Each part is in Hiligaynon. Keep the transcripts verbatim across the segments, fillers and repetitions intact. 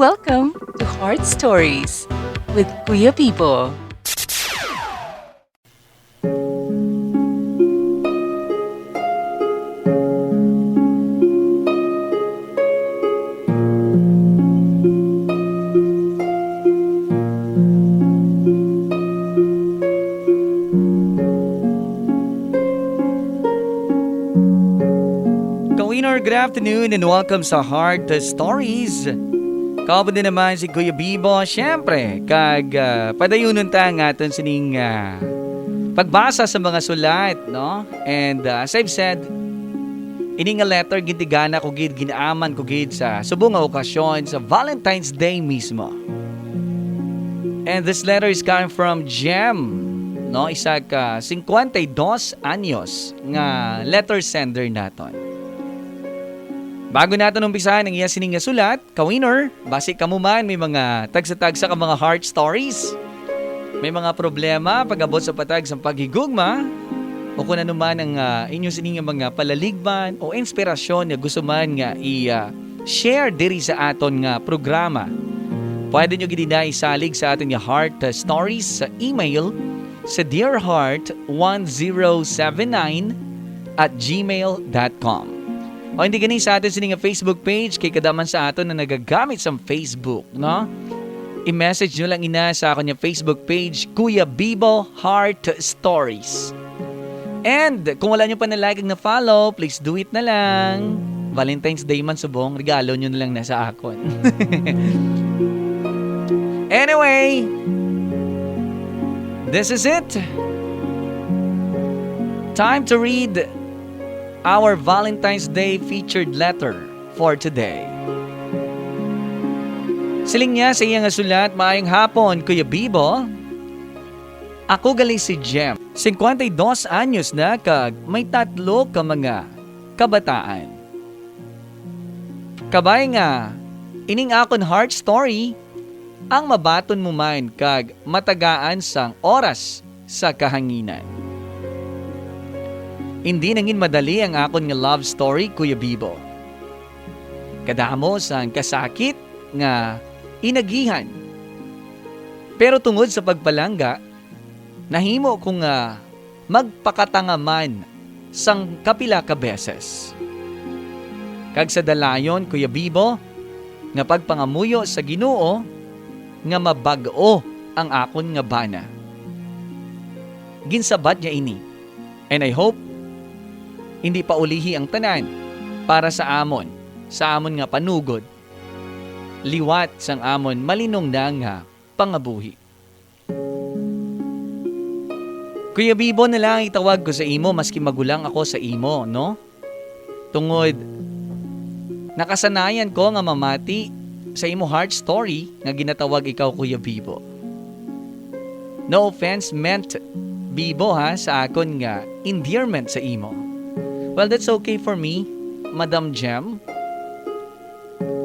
Welcome to Heart Stories with Kuya Bibo. Kawinor, good afternoon and welcome sa Heart Stories. Kaupod din naman si Kuya Bibo, syempre, kag, ah, padayunon ta ang aton sining, ah, pagbasa sa mga sulat, no? And, ah, as I've said, ini nga letter gintigana ko gid, gin-aman ko gid sa subong nga okasyon sa Valentine's Day mismo. And this letter is coming from Jem, no? Isa ka singkwenta y dos anyos nga letter sender naton. Bago naton umpisahan ang iya sining nga sulat, kawinor, basi kamo man may mga tagsa-tagsa ka mga heart stories, may mga problema pag-abot sa patag sang paghigugma, o kun ano man ang, ah, inyo sini nga mga palaligman o inspirasyon nga gusto man nga i, ah, share diri sa aton nga programa, pwede nyo gid ina isalig sa aton nga Heart, ah, Stories sa email sa dear heart one zero seven nine at gmail dot com. O hindi gani sa aton sini nga Facebook page, kay kada man sa aton na nagagamit sa Facebook, no? I-message nyo lang ina sa akon nga Facebook page, Kuya Bibo Heart Stories. And kung wala nyo pa na-like ag na-follow, please do it na lang. Valentine's Day man subong, regalo nyo na lang na sa akon. Anyway, this is it. Time to read our Valentine's Day featured letter for today. Siling niya sa iya nga sulat, "Maayong hapon, Kuya Bibo. Ako gali si Jem. Singkwenta y dos anyos na kag may tatlo ka mga kabataan. Kabay nga ining akon heart story ang mabaton mo man kag matagaan sang oras sa kahanginan. Indi nangin madali ang akon nga love story, Kuya Bibo. Kadamo sang kasakit nga inagihan. Pero tungod sa pagpalangga, nahimo ko nga magpakatanga man sang kapila ka beses. Kag sa dalayon, Kuya Bibo, nga pagpangamuyo sa Ginoo nga mabag-o ang akon nga bana. Ginsabat niya ini, and I hope hindi pa ulihi ang tanan para sa amon, sa amon nga panugod, liwat sang amon malinong na nga pangabuhi." Kuya Bibo na lang itawag ko sa imo, maski magulang ako sa imo, no? Tungod nakasanayan ko nga mamati sa imo heart story nga ginatawag ikaw Kuya Bibo. No offense meant, Bibo, ha, sa akon nga endearment sa imo. Well, that's okay for me, Madam Jem.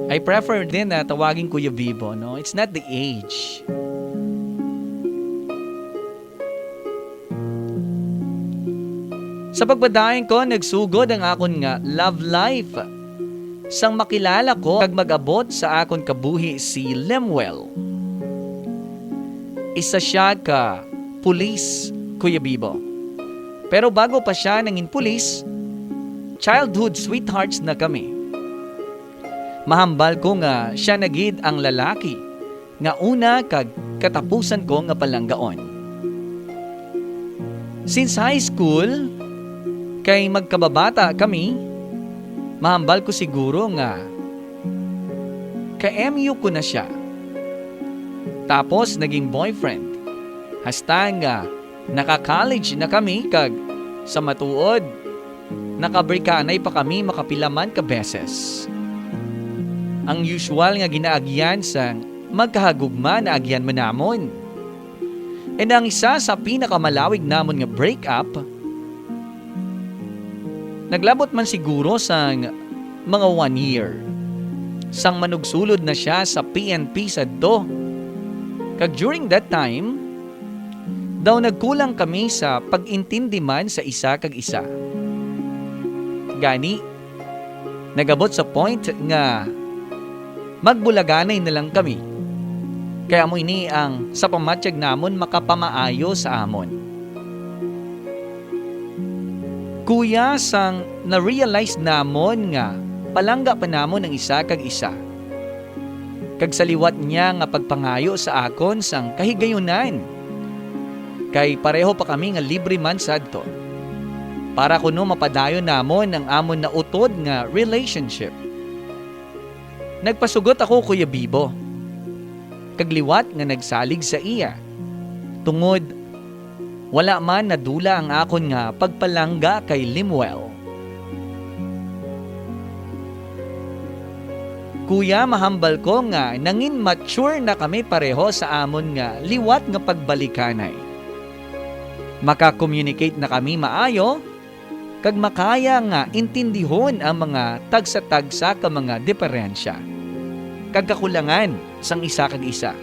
I prefer din na tawagin Kuya Bibo, no? It's not the age. Sa pagpadayon ko, nagsugod ang akon nga love life. Sang makilala ko kag mag-abot sa akon kabuhi si Lemuel. Isa siya ka pulis, Kuya Bibo. Pero bago pa siya nangin pulis, childhood sweethearts na kami. Mahambal ko nga sia na gid ang lalaki nga una kag katapusan ko nga palanggaon. Since high school, kay magkababata kami, mahambal ko siguro nga ka-M U ko na sia. Tapos naging boyfriend, hasta nga naka-college na kami kag sa matuod, nakabrikanay pa kami makapila man ka beses. Ang usual nga ginaagyan sang magkahagugma naagyan man namon. And ang isa sa pinakamalawig namon nga break-up, naglabot man siguro sang mga one year, sang manugsulod na sia sa P N P sadto. Kag during that time, daw nagkulang kami sa pag-intindi man sa isa kag isa. Gani, nagabot sa point nga Magbulaganay na lang kami, kay amo ini ang sa pamatyag namon makapamaayo sa amon. Kuya, sang na-realize namon nga palangga pa namon ang isa kag isa, kag sa liwat niya nga pagpangayo sa akon sang kahigayunan, kay pareho pa kami nga libre man sadto, para kuno mapadayon namon ang amon nautod nga relationship. Nagpasugot ako, Kuya Bibo, kag liwat nga nagsalig sa iya, tungod wala man nadula ang akon nga pagpalangga kay Lemuel. Kuya, mahambal ko nga nangin mature na kami pareho sa amon nga liwat nga pagbalikanay. Maka-communicate na kami maayo, kag makaya nga intindihon ang mga tagsa-tagsa ka mga diferensya kag kakulangan sang isa kag isa.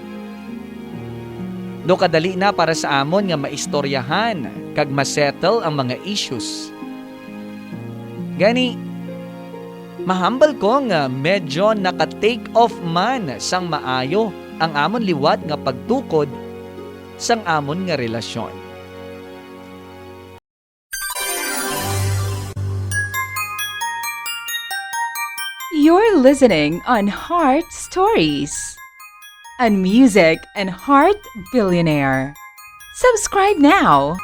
Daw kadali na para sa amon nga maistoryahan kag ma-settle ang mga issues. Gani, mahambal ko nga medyo naka-take off man sang maayo ang amon liwat nga pagtukod sang amon nga relasyon. You're listening on Heart Stories, a music and heart billionaire. Subscribe now.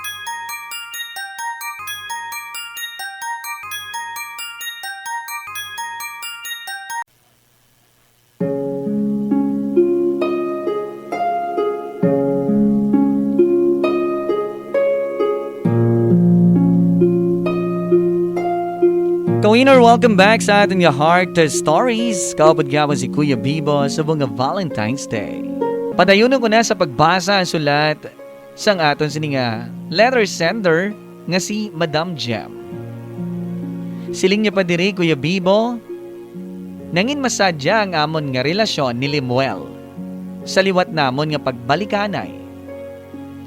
Ka-winner, welcome back sa aton nga Heart Stories. Kaupod gyapon si Kuya Bibo subong nga Valentine's Day. Padayunon ko na sa pagbasa ang sulat sang aton sini nga letter sender nga si Madam Jem. Siling niya pa diri, Kuya Bibo, nangin masadya ang amon nga relasyon ni Lemuel sa liwat namon nga pagbalikanay.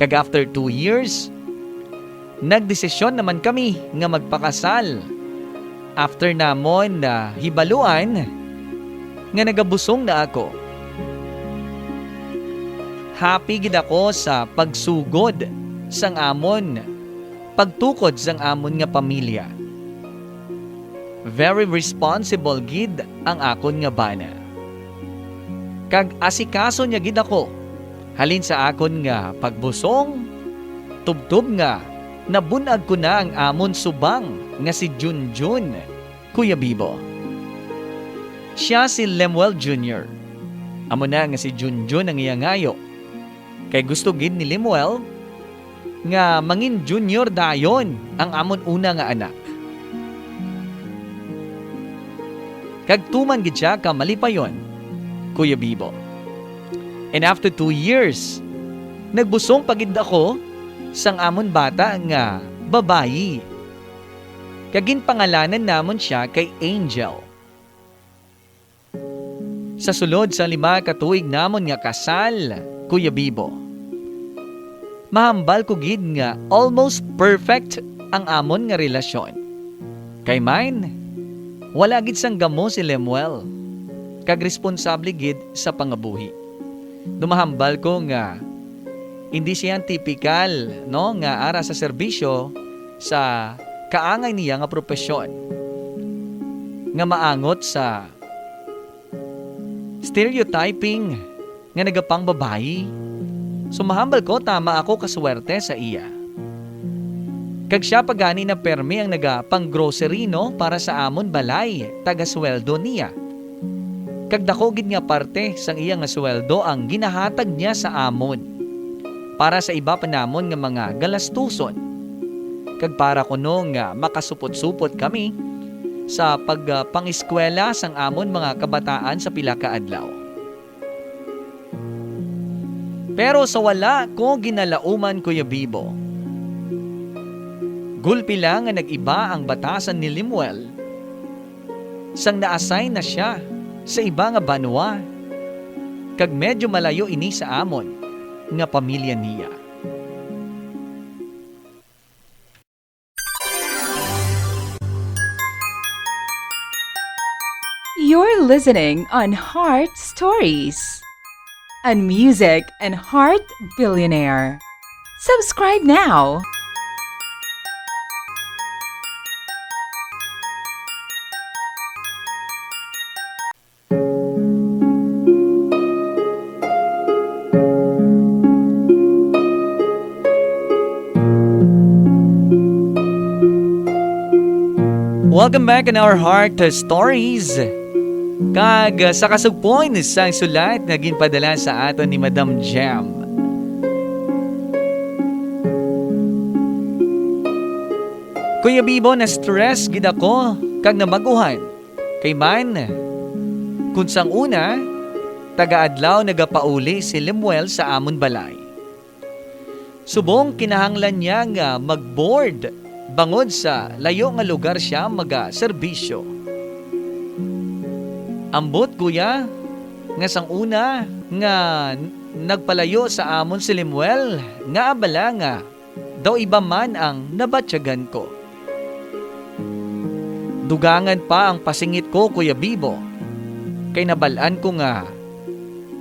Kag after two years, nagdesisyon naman kami nga magpakasal after namon nahibaluan nga nagabusong na ako. Happy gid ako sa pagsugod sang amon pagtukod sang amon nga pamilya. Very responsible gid ang akon nga bana. Kag asikaso niya gid ako halin sa akon nga pagbusong, tubtob nga nabun-ag ko na ang amon subang nga si Junjun, Kuya Bibo. Sia si Lemuel Junior. Amo na nga si Junjun ang iya ngayo. Kay gusto gid ni Lemuel nga mangin Junior dayon ang amon una nga anak. Kag tuman gid sia ka malipayon, Kuya Bibo. And after two years, nagbusong pa gid ako sang amon bata nga babayi. Kag ginpangalanan namon sia kay Angel. Sa sulod sang lima ka tuig namon nga kasal, Kuya Bibo, mahambal ko gid nga almost perfect ang amon nga relasyon. Kay man, wala gid sang gamo si Lemuel, kag responsable gid sa pangabuhi. Daw mahambal ko nga indi siya ang tipikal, no, nga ara sa serbisyo sa kaangay niya nga propesyon nga maangot sa stereotyping nga nagapangbabayi. So, mahambal ko, tama ako kaswerte sa iya. Kag sia pa gani na permi ang nagapang-grocery, no, para sa amon balay, taga-sweldo niya. Kag daku gid nga parte sang iya nga sweldo ang ginahatag niya sa amon para sa iba pa namon nga mga galastuson, kag para kuno nga makasupot-supot kami sa pagpangeskwela sang amon mga kabataan sa pila ka adlaw. Pero sa wala ko ginalauman, Kuya Bibo, gulpi lang nga nag-iba ang batasan ni Lemuel sang na-assign na sia sa iba nga banwa, kag medyo malayo ini sa amon nga pamilya niya. You're Listening on Heart Stories, a music and heart billionaire. Subscribe now. Welcome back in our Heart Stories. Kag, uh, sa kasugpon sang sulat nga ginpadala sa aton ni Madam Jem. Kuya Bibo, na-stress gid ako kag nabag-uhan. Kay man, kun sang una, taga-adlaw nagapauli si Lemuel sa amon balay. Subong kinahanglan niya nga mag-board bangod sa layo nga lugar siya magaserbisyo. Ambot, kuya, nga sang una nga n-, nagpalayo sa amon si Lemuel, nga abala nga daw iba man ang nabatyagan ko. Dugangan pa ang pasingit ko, Kuya Bibo, kay nabal-an ko nga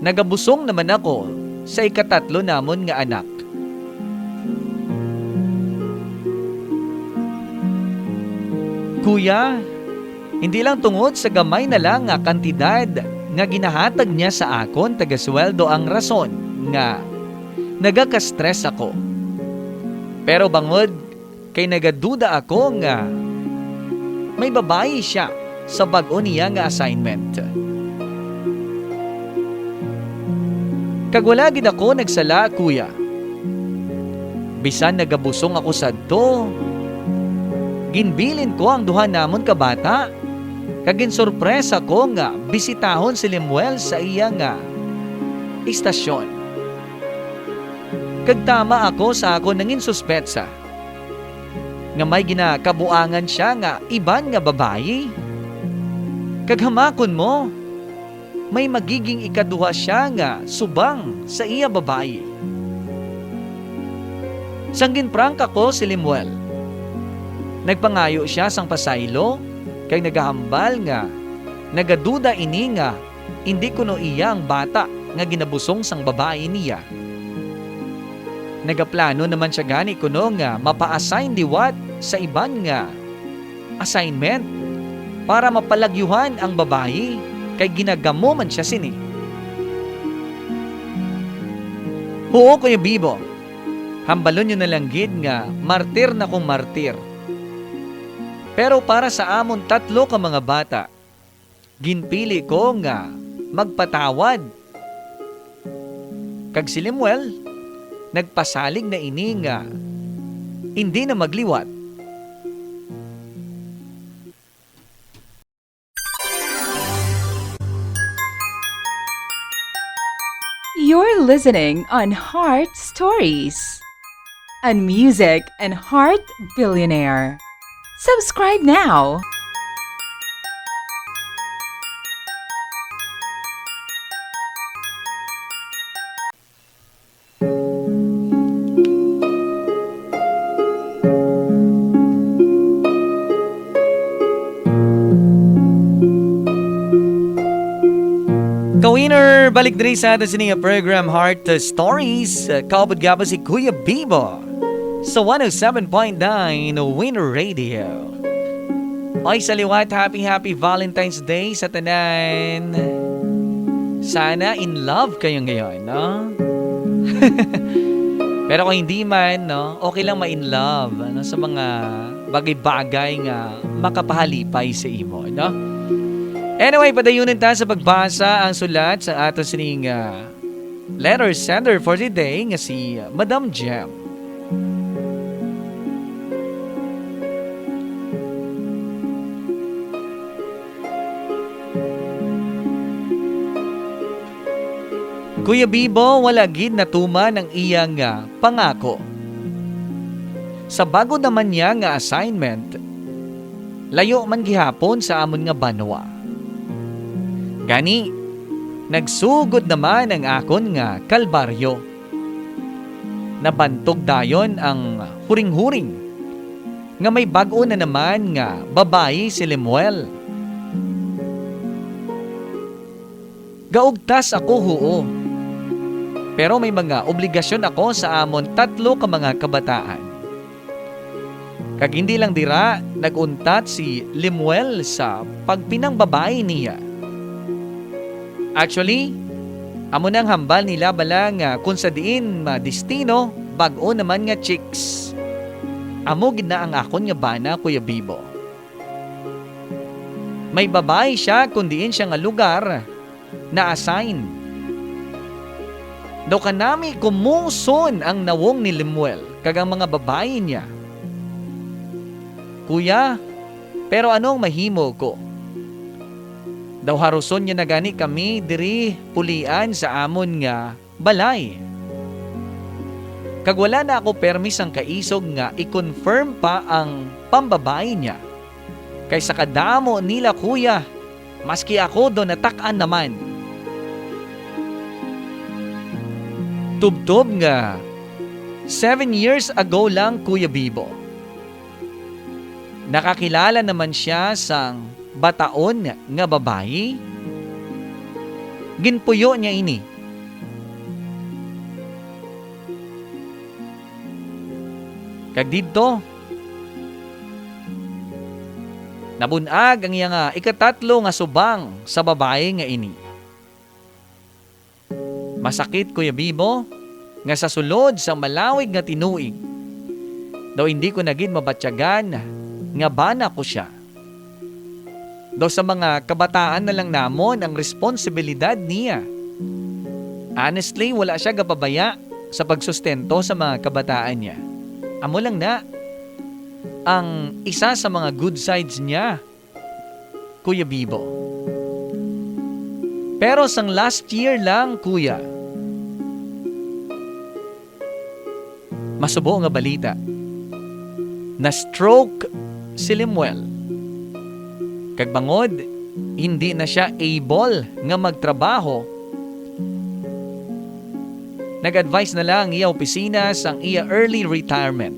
nagabusong naman ako sa ikatatlo namon nga anak. Kuya, hindi lang tungod sa gamay na lang nga kantidad nga ginahatag niya sa akon taga-sweldo ang rason nga nagaka-stress ako, pero bangod kay nagaduda ako nga may babayi sia sa bag-o niya nga assignment. Kag wala gid ako nagsala, kuya. Bisan nagabusong ako sadto, ginbilin ko ang duha namon ka bata, kag ginsorpresa ko nga bisitahon si Lemuel sa iya nga istasyon. Kag tama ako sa akon nanginsuspetsa nga may ginakabuangan sia nga iban nga babayi. Kag hamakon mo, may magiging ikaduha sia nga subang sa iya babayi. Sang ginprank ako si Lemuel, nagpangayo sia sang pasaylo kag nagahambal nga nagaduda ini nga indi kuno iya ang bata nga ginabusong sang babayi niya. Nagaplano naman sia gani kuno nga mapa-assign liwat sa iban nga assignment para mapalagyuhan ang babayi, kay ginagamo man sia sini. Huo, Kuya Bibo, hambalon niyo na lang gid nga martir na kong martir. Pero para sa amon tatlo ka mga bata, ginpili ko nga magpatawad. Kag si Lemuel nagpasalig na ini nga indi na magliwat. You're listening on Heart Stories, a music and heart billionaire. Subscribe now. Ka-winner, balik diri sa aton sini nga program, Heart Stories. Kaupod gihapon si Kuya Bibo sa one oh seven point nine Winner Radio. Oy, sa liwat, happy, happy Valentine's Day sa tanan. Sana in love kayo ngayon, no? Pero kung hindi man, no, okay lang ma-in love, ano, sa mga bagay-bagay nga makapahalipay sa imo, no? Anyway, padayunin ta sa pagbasa ang sulat sa aton sining, ah, letter sender for the day nga si Madam Jem. Kuya Bibo, wala gid natuman ang iya nga pangako. Sa bago naman niya nga assignment, layo man gihapon sa amon nga banwa. Gani, nagsugod naman ang akon nga kalbaryo. Nabantog dayon ang huring-huring nga may bag-o na naman nga babayi si Lemuel. Gaugtas ako, huo. Pero may mga obligasyon ako sa amon tatlo ka mga kabataan. Kag hindi lang dira, nag-untat si Lemuel sa pagpinangbabayi niya. Actually, amo na ang hambal nila bala nga kon sa diin madestino, bag-o naman nga chicks. Amo gid na ang akon nga bana, Kuya Bibo. May babayi sia kon diin sia nga lugar na-assign. Daw kanami kumuson ang nawong ni Lemuel kag ang mga babayi niya. Kuya, pero ano ang mahimo ko? Daw haruson niya na gani kami diri pulian sa amon nga balay. Kag wala na ako permi sang kaisog nga i-confirm pa ang pambabayi niya. Kay sa kadamo nila, kuya, maski ako daw natak-an naman. Tubtob nga seven years ago lang, Kuya Bibo, nakakilala naman sia sang bataon nga babayi. Ginpuyo niya ini. Kag didto, nabun-ag ang iya nga ikatatlo nga subang sa babayi nga ini. Masakit, Kuya Bibo, nga sa sulod sang malawig nga tinuig, daw indi ko na gid mabatyagan nga bana ko sia. Daw sa mga kabataan na lang namon ang responsibilidad niya. Honestly, wala sia gapabaya sa pagsustento sa mga kabataan niya. Amo lang na ang isa sa mga good sides niya, Kuya Bibo. Pero sang last year lang, kuya, masubo nga balita, na-stroke si Lemuel. Kag bangod hindi na sia able nga magtrabaho, nag-advise na lang ang iya opisina sang iya early retirement.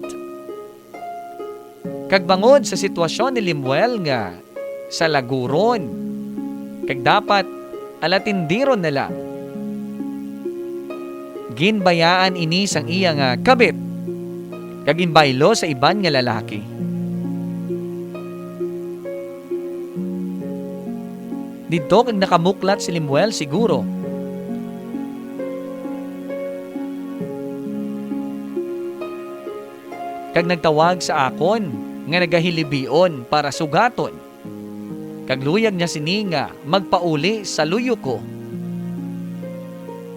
Kag bangod sa sitwasyon ni Lemuel nga salaguron, kag dapat alatindiron na lang, ginbayaan ini sang iya nga kabit, kag ginbaylo sa iban nga lalaki. Didto kag nakamuklat si Lemuel siguro. Kag nagtawag sa akon nga nagahilibion para sugaton, kag luyag niya sini nga magpauli sa luyo ko.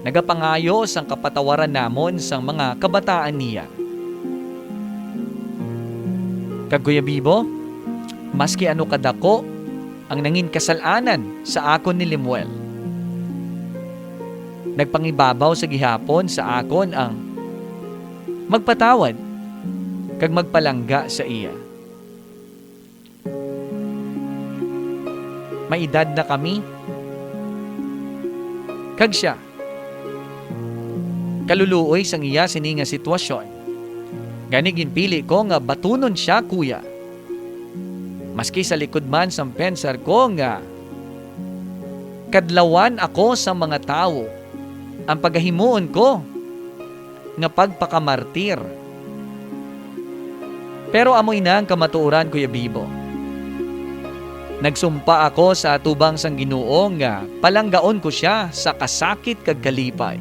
Nagapangayo sang kapatawaran namon sang mga kabataan niya. Kag Kuya Bibo, maski ano kadako ang nangin kasal-anan sa akon ni Lemuel, nagpangibabaw sa gihapon sa akon ang magpatawad kag magpalangga sa iya. May edad na kami, kag sia kaluluoy sang iya sini nga sitwasyon. Gani ginpili ko nga batunon sia, kuya. Maski sa likod man sang pensar ko nga kadlawan ako sa mga tawo, ang pagahimuon ko nga pagpakamartir. Pero amo ina ang kamatuoran, Kuya Bibo. Nagsumpa ako sa atubang sang Ginoo nga palanggaon ko sia sa kasakit kag kalipay.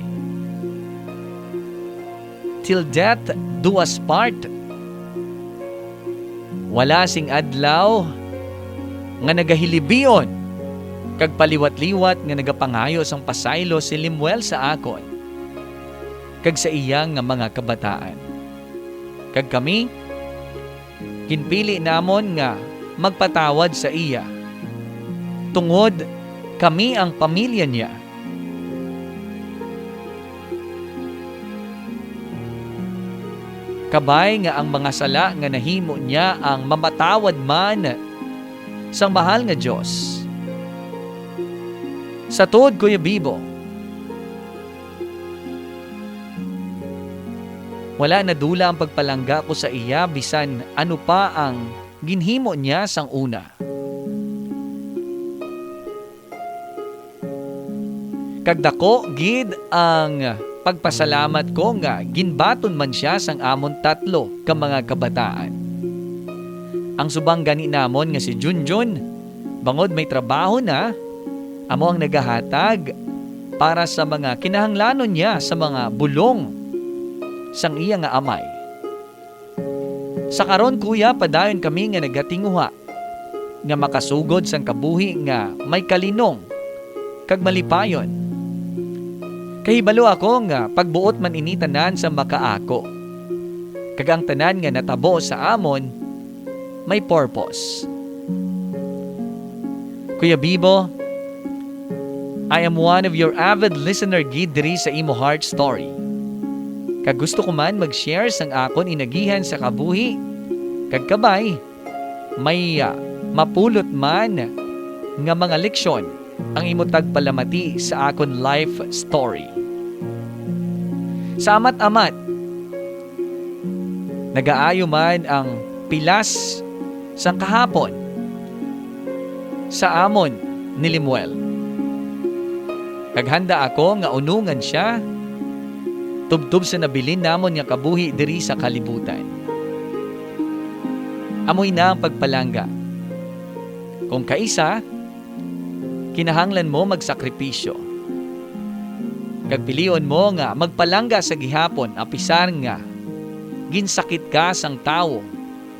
Till death do us part. Wala sing adlaw nga nagahilibion kag paliwat-liwat nga nagapangayo sang pasaylo si Lemuel sa akon kag sa iya nga mga kabataan. Kag kami, ginpili namon nga magpatawad sa iya, tungod kami ang pamilya niya. Kabay nga ang mga sala nga nahimo niya ang mapatawad man sang mahal nga Dios. Sa tuod, Kuya Bibo, wala nadula ang pagpalangga ko sa iya, bisan ano pa ang ginhimo niya sang una. Kag daku gid ang pagpasalamat ko nga ginbaton man sia sang amon tatlo ka mga kabataan. Ang subang gani namon nga si Junjun, bangod may trabaho na, amo ang nagahatag para sa mga kinahanglanon niya sa mga bulong sang iya nga amay. Sa karon, kuya, padayon kami nga nagatinguha nga makasugod sang kabuhi nga may kalinong kag malipayon. Kahibalo ako nga pagbuot man ini tanan sa makaako, kag ang tanan nga natabo sa amon may purpose. Kuya Bibo, I am one of your avid listener gid diri sa imo heart story. Kag gusto ko man mag-share sang akon inagihan sa kabuhi, kag kabay, may, ah, mapulot man nga mga leksyon ang imo tagpalamati sa akon life story. Sa amat-amat, nagaayo man ang pilas sang kahapon sa amon ni Lemuel. Kag handa ako nga unungan sia tubtob sa nabilin namon nga kabuhi diri sa kalibutan. Amo ina ang pagpalangga. Kung kaisa, kinahanglan mo magsakripisyo. Kag pilion mo nga magpalangga sa gihapon, apisar nga ginsakit ka sang tawo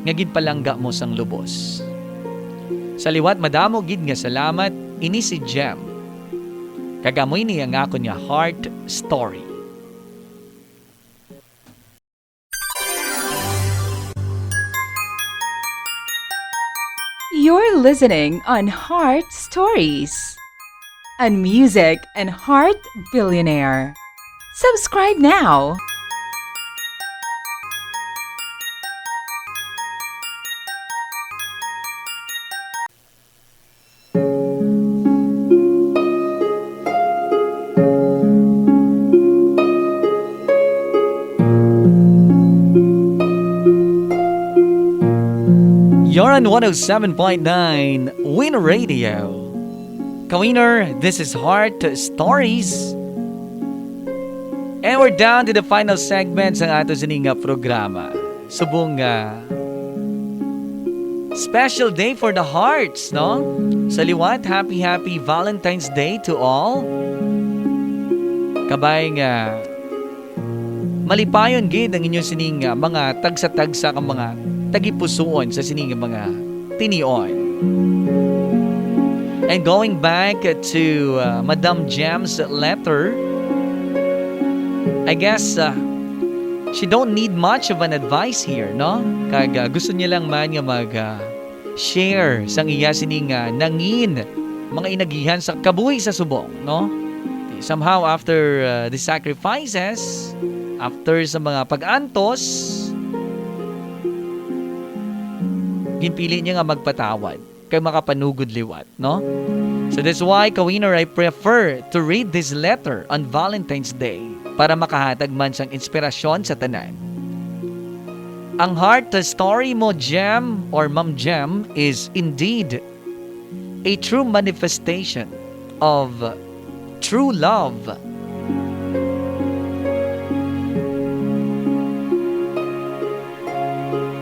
nga ginpalangga mo sang lubos. Sa liwat, madamo gid nga salamat, ini si Jem. Kag amo ini ang akon nga heart story. You're listening on Heart Stories, a music and heart billionaire. Subscribe now. You're on one oh seven point nine Win Radio. Kawiner, this is Heart Stories. And we're down to the final segment sang ato sini nga programa. Subong nga special day for the hearts, no? Sa liwat, happy, happy Valentine's Day to all. Kabay nga malipayon gid ang inyo sining, ah, mga tagsa-tagsa ka mga tagipusuon sa sining mga tinion. And going back to, uh, Madam Jem's letter, I guess, uh, she don't need much of an advice here, no? Kag, uh, gusto niya lang man nga mag, uh, share sang iya sining, ah, nangin mga inagihan sa kabuhi sa subong, no? Somehow, after, ah, the sacrifices, after sa mga pag-antos, ginpili niya nga magpatawad kag makapanugod liwat, no? So that's why, kawiner, I prefer to read this letter on Valentine's Day para makahatag man sang inspirasyon sa tanan. Ang heart story mo, Jem or Ma'am Jem, is indeed a true manifestation of true love.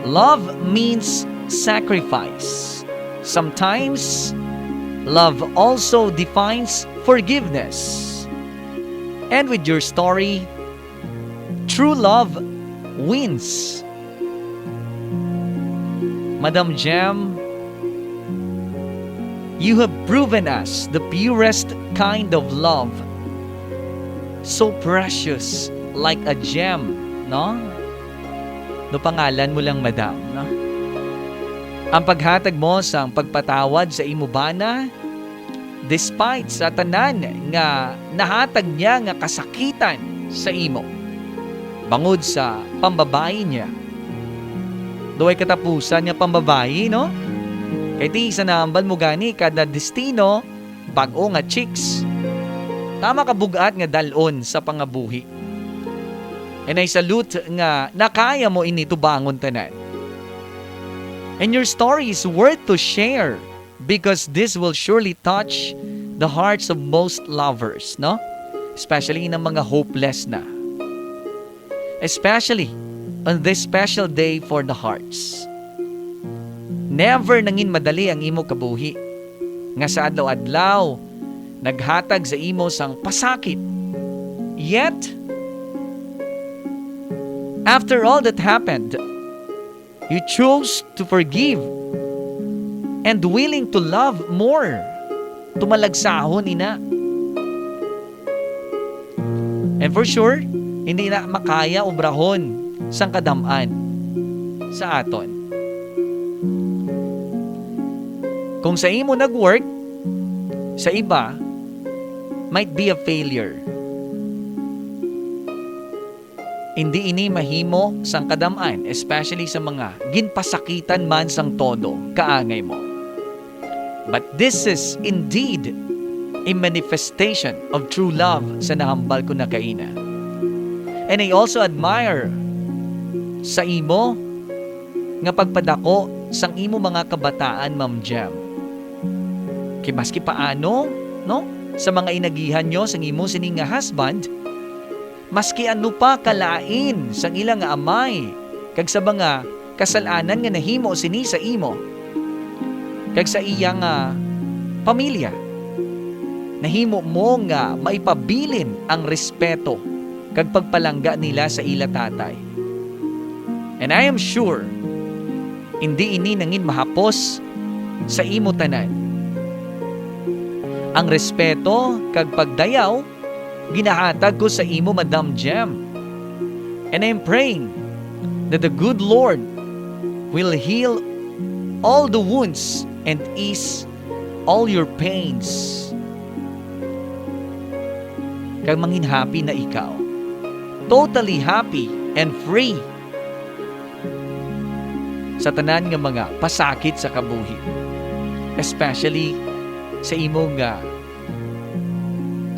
Love means sacrifice. Sometimes, love also defines forgiveness. And with your story, true love wins. Madam Jem, you have proven us the purest kind of love. So precious, like a gem, no? No pangalan mo lang, madam, no? Ang paghatag mo sang pagpatawad sa imo bana, despite sa tanan nga nahatag niya nga kasakitan sa imo, bangod sa pambabayi niya. Daw ay katapusan nga pambabayi, no? Kay ti sa nahambal mo gani, kada destino, bag-o nga chicks. Tama ka bug-at nga dal-on sa pangabuhi. And I salute nga nakaya mo ini tubangon tanan. And your story is worth to share because this will surely touch the hearts of most lovers, no? especially ng mga hopeless na. Especially on this special day for the hearts. Never nangin madali ang imo kabuhi, nga sa adlaw-adlaw naghatag sa imo sang pasakit. Yet, after all that happened, you chose to forgive and willing to love more. Tumalagsahon ina. And for sure, hindi na makaya obrahon sang kadam-an sa aton. Kung sa imo nag-work, sa iba, might be a failure. Hindi ini mahimo sang kadam-an, especially sa mga ginpasakitan man sang todo kaangay mo. But this is indeed a manifestation of true love sa nahambal ko na kaina. And I also admire sa imo nga pagpadako sang imo mga kabataan, Ma'am Jem. Kay maski paano, no, sa mga inagihan nyo sang imo sini nga husband, maski ano pa kalain sang ila nga amay, kag sa mga kasal-anan nga nahimo sini sa imo, kag sa iya nga pamilya, nahimo mo nga maipabilin ang respeto kag pagpalangga nila sa ila tatay. And I am sure, hindi ini nangin mahapos sa imo tanan. Ang respeto kag pagdayaw ginahatag ko sa imo, Madam Jem. And I am praying that the good Lord will heal all the wounds and ease all your pains. Kag mangin happy na ikaw. Totally happy and free sa tanan nga mga pasakit sa kabuhi. Especially sa imo nga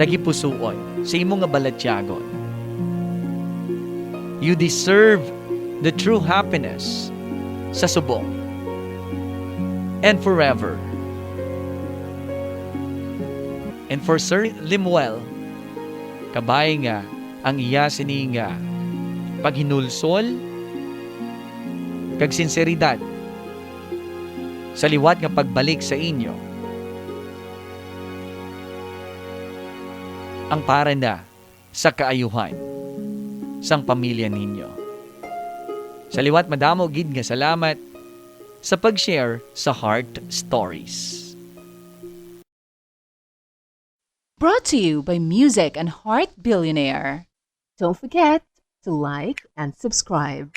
tagipusuon, sa imo nga balatyagon. You deserve the true happiness sa subong and forever. And for Sir Lemuel, kabay nga ang iya sini nga paghinulsol kag sinseridad sa liwat nga pagbalik sa inyo, ang para na sa kaayuhan sang pamilya ninyo. Sa liwat, madamo gid nga salamat sa pag-share sa Heart Stories. Brought to you by Music and Heart Billionaire. Don't forget to like and subscribe.